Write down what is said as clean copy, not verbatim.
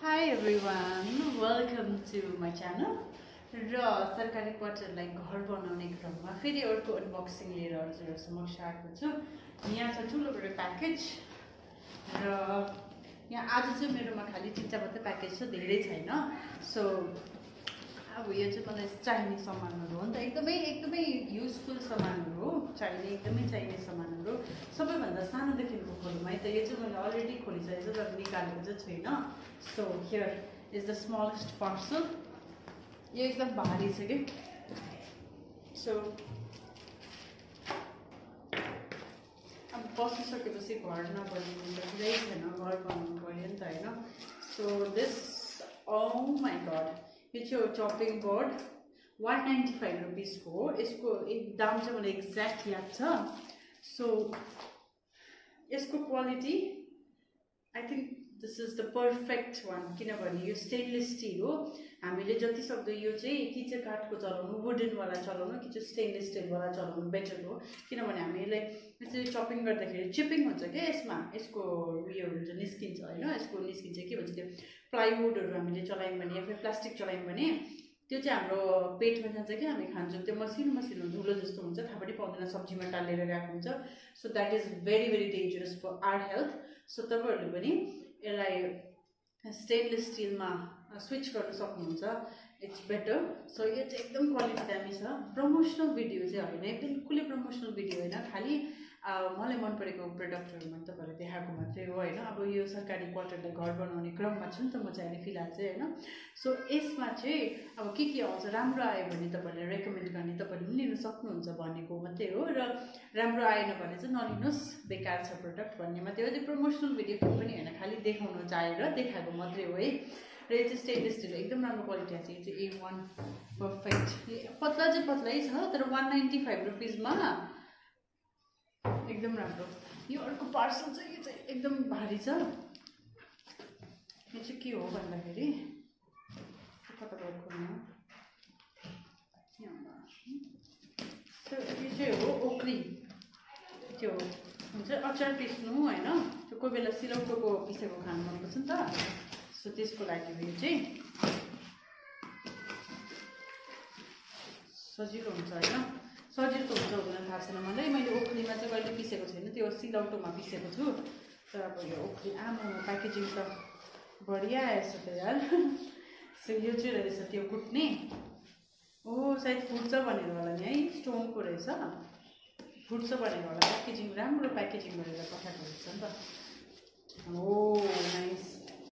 Hi everyone, welcome to my channel. र सरकारी क्वार्टरलाई घर बनाउने क्रममा फेरि अर्को अनबक्सिङ लिएर हजुरहरु समक्ष आएको छु। यहाँ छ ठुलो बडे प्याकेज र यहाँ आज चाहिँ मेरोमा खाली तीनटा मात्रै प्याकेज छ, धेरै छैन। सो अब यो चाहिँ मलाई चाहिने सामानहरु हो नि त, एकदमै युजफुल सामानहरु हो, चाहिने सामानहरु सबैभन्दा सानोदेखिको खोलौँ है त। यो चाहिँ मैले अलरेडी खोलिसकेको छु तर निकालेको चाहिँ छैन। So here is the smallest parcel. यो एकदम भारी छ के। सो अब बसिसकेपछि घर नबनिनु त कुरै छैन, घर बनाउनु पर्यो नि त हैन। So this, oh my god, यो चाहिँ चपिङ बोर्ड 195 रुपीस हो। यसको एक दाम चाहिँ मलाई एक्ज्याक्ट याद छ। सो यसको quality I think this is the perfect one, किनभने यो स्टेनलेस स्टिल हो। हामीले जति सक्दो यो चाहिँ कि चाहिँ काठको चलाउनु, वुडनवाला चलाउनु कि चाहिँ स्टेनलेस स्टिलवाला चलाउनु बेटर हो, किनभने हामीले यसरी चपिङ गर्दाखेरि चिपिङ हुन्छ क्या यसमा, यसको उयो हुन्छ निस्किन्छ हैन। यसको निस्किन्छ के भन्छ त्यो प्लाइवुडहरु हामीले चलायौं भने या फिर प्लास्टिक चलायौं भने त्यो चाहिँ हाम्रो पेटमा जान्छ कि हामी खान्छौँ, त्यो मसिनो धुलो जस्तो हुन्छ, थाहा पनि पाउँदैन, सब्जीमा टालेर गएको हुन्छ। So that is very dangerous for our health. So तपाईहरुले पनि यसलाई स्टेनलेस स्टिलमा स्विच गर्न सक्नुहुन्छ, इट्स बेटर। सो यो चाहिँ एकदम क्वालिटी दामी छ। प्रमोसनल भिडियो चाहिँ होइन, बिल्कुलै प्रमोसनल भिडियो होइन, खालि मलाई मन परेको प्रोडक्टहरुमा तपाईहरुलाई देखाएको मात्रै हो हैन। अब यो सरकारी क्वार्टरलाई घर बनाउने क्रममा छु नि त म चाहिँ अहिले फिलहाल चाहिँ हैन। सो यसमा चाहिँ अब के आउँछ, राम्रो आयो भने तपाईहरुले रेकमेन्ड गर्ने, तपाईहरुले पनि लिन सक्नुहुन्छ भनेको मात्रै हो। र राम्रो आएन भने चाहिँ नलिनुस्, बेकार छ प्रोडक्ट भन्ने मात्रै हो। त्यो प्रमोसनल भिडियो पनि हैन, खालि देखाउन चाहेर देखाएको मात्रै हो है। र यो चाहिँ स्टेनलेस स्टिल एकदम राम्रो क्वालिटी छ। यो चाहिँ A1 पर्फेक्ट, पतला चाहिँ पतलै छ तर 195 रुपीसमा एकदम राम्रो। यो अर्को पार्सल चाहिँ यो चाहिँ एकदम भारी छ। यो चाहिँ के हो भन्दाखेरि कताबाट खोल्नु, सो यो चाहिँ हो ओक्री, त्यो हुन्छ अचार पिस्नु हैन, त्यो कोही बेला सिलौटोको पिसेको खानु मनपर्छ नि त। सो त्यसको लागि यो चाहिँ सजिलो हुन्छ हैन, सजिलो हुन्छ हुँदैन थाहा छैन मलाई। मैले ओखलीमा चाहिँ कहिले पिसेको छैन, त्यो सिलौटोमा पिसेको छु। तर अब यो ओखली आमा प्याकेजिङ त बढिया आएछ त यार। सो यो चाहिँ रहेछ त्यो कुट्ने, ओ सायद फुट्छ भनेर होला नि है, स्टोनको रहेछ, फुट्छ भनेर होला। प्याकेजिङ राम्रो प्याकेजिङ गरेर पठाएको रहेछ नि त। ओ नाइस।